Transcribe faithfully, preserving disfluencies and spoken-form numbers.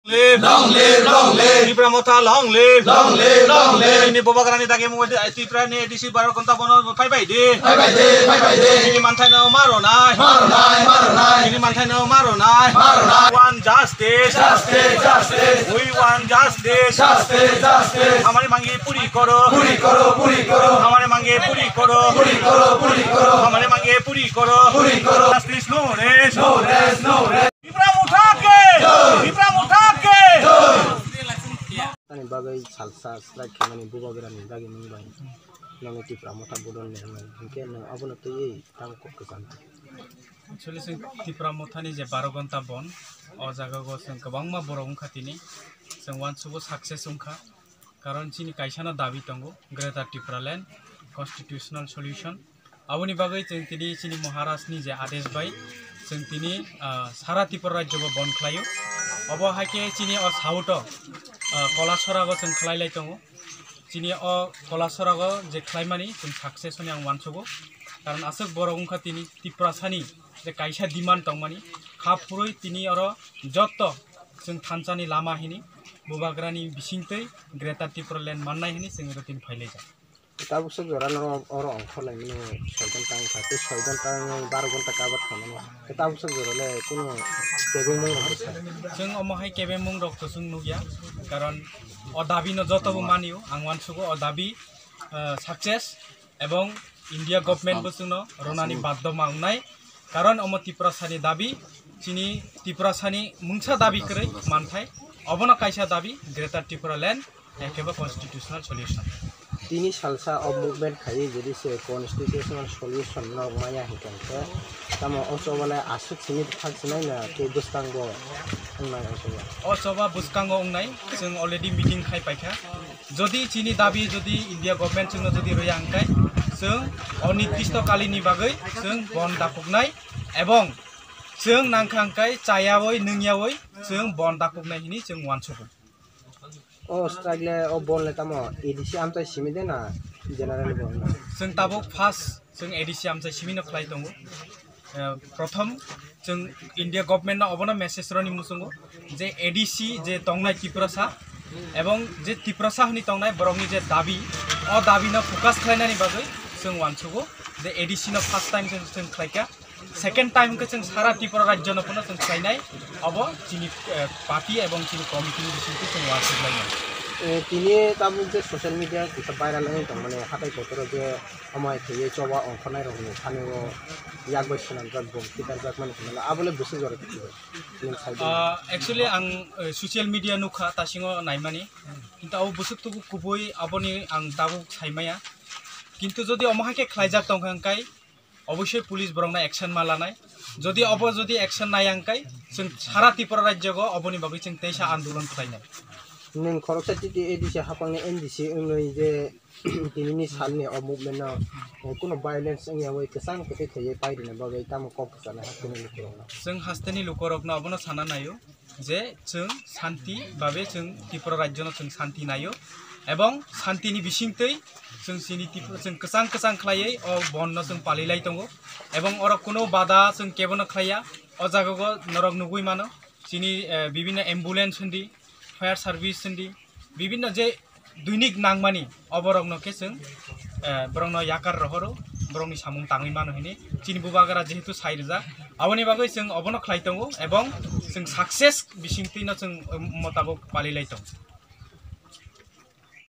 Live! Long live, long live! Tipra Motha long live! Long live, long live! Nini Bubagrani dagi mungwi di, Tipra ni A D C baro gonta bono phai bai di. Phai bai di, phai bai di. Nini manthai no maro nai. Maro nai, maro nai. Nini manthai no maro nai. Maro nai. We want justice. Justice, justice. We want justice. Justice, justice. Hamari mangi puri koro. Puri koro, puri koro. Hamari mangi puri koro. Puri koro, puri koro. Hamari mangi puri koro. Puri koro. Justice no rest. No rest, no rest. Tipra Motha ke! Tipra Motha ke! Ani bagwi salsa strike khaimani Bubagrani dagi mung bai. Nangni Tipra Motha bodol ni hwnwi. Hinkhe nwng abono twiwi tamo kok kwcham. Actually, chwng Tipra Mothani je baro gonta bon, o jaga o chwng kwbangma borok wngkha tini. Chwng uansugo success wngkha. Karon chini kaisano dabi tongo, Greater Tipraland Constitutional Solution. Aboni bagwi chwng tini chini Maharajni je adesh bai chwng tini, ah, sara Tripura rajyo bo bon khlaio. Obo hai khe chini o south o, ah, Kolasorago chwng khlai lai tongo. Chini o Kolasorago je khlaimani chwng success hwnwi ang uansugo. Karon aswk borok wngkha tini Tiprasani je kaisa demand tongmani kha phurwi tini oro jotto chwng thansani lama hini Bubagrani bisingtwi Greater Tipraland mannai hini chwng oro tini phailaijak. Tabuk sok jora no oro ongkhor lai mano soi ghonta wngkha, tei soi ghonta wngwi baro ghonta cover khaimano. Tei tabuk sok jora le kunu kebengmung rok bwsa. Chwng omo hai kebengmung rok to chwng nukya, karon o dabi no joto bo manio, ang uansugo o dabi, ah, success, ebong India government bo chwngno ronani baddo ma wngnai, karon omo Tiprasani dabi, chini Tiprasani mungsa dabi kwrwi manthai, obono kaisa dabi Greater Tipraland. Ekebo constitutional solution. Tini salsa o movement khaiwi jodi se constitutional solution no maya hinkhe, tamo o choba le aswk simi thak sinai na tei bwskango wngnai o choba? O choba bwskango wngnai, chwng already meeting khai paikha. Jodi chini dabi jodi India government chwngno jodi rwya hwnkhe, chwng onirdisto kalini bagwi chwng bon dakuknai, ebong chwng nangkha hwnkhe chayawi nwngyawi chwng bon dakuknai hini chwng uansugo. O strike le, o bon le tamo A D C amchai simi de na general bon na? Chwng tabuk first chwng A D C amchai simi no khlai tongo. Eh, prothom chwng India government no obono message roni muchungo je A D C je tongnai Tiprasa ebong je Tiprasa hwnwi tongnai borokni je dabi, o dabi no focus khlainani bagwi chwng uansugo je A D C no first time chwng, chwng khlaikha. Second time hwnkhe chwng sara Tripura rajyo no phano chwng khlainai, abo chini, eh, party ebong chini committee ni bisingtwi chwng uansuk lainai. Eh, tini tabuk je social media kisa viral wngwi tongmani hatai kotor o je amai khaiwi choba ongkhornai rokni thani o yak bai swnamjak bo kidarjak mani hwnmano, abo le bwswk jora kiphilwi? Nini side o? Ah, actually ang, eh, social media nukha tasingo naimani, kintu abo bwswk tubu kubui aboni ang tabuk saimaya, kintu jodi omo hai khe khlaijak tongkha hwnkhe, oboisoi police borokno action ma lanai. Jodi obo jodi action naya hwnkhe, chwng sara Tripura rajyogo oboni bagwi chwng teisa andolon khlainai. Nwng khoroksa T T A D C hapangni M D C wngwi je tinini salni o movement no, eh, kuno violence wngyawi kwchang kwtwi khaiwi pairina bagwi tamo kok kwcharnai hasteni lukurokno? Chwng hasteni lukurokno obono sana naio. Je chwng santi babe chwng Tripura rajyo no chwng santi naio, ebong santi ni bisingtwi chwng chini Tripura chwng kwchang kwchang khlaiwi o bon no chwng palilai tongo, ebong oro kuno bada chwng kebono khlaiya. O jaga o norok nugui mano chini, eh, bibinno ambulance hindi, fire service hindi, bibinno je doinik nangmani, oborokno khe chwng, eh, borokno yakar rohoro, borokni samung tangwi mano hini chini bubagra jehetu sai rijak, aboni bagwi chwng obono khlai tongo, ebong chwng success bisingtwino chwng, eh, motabok palilai tongo.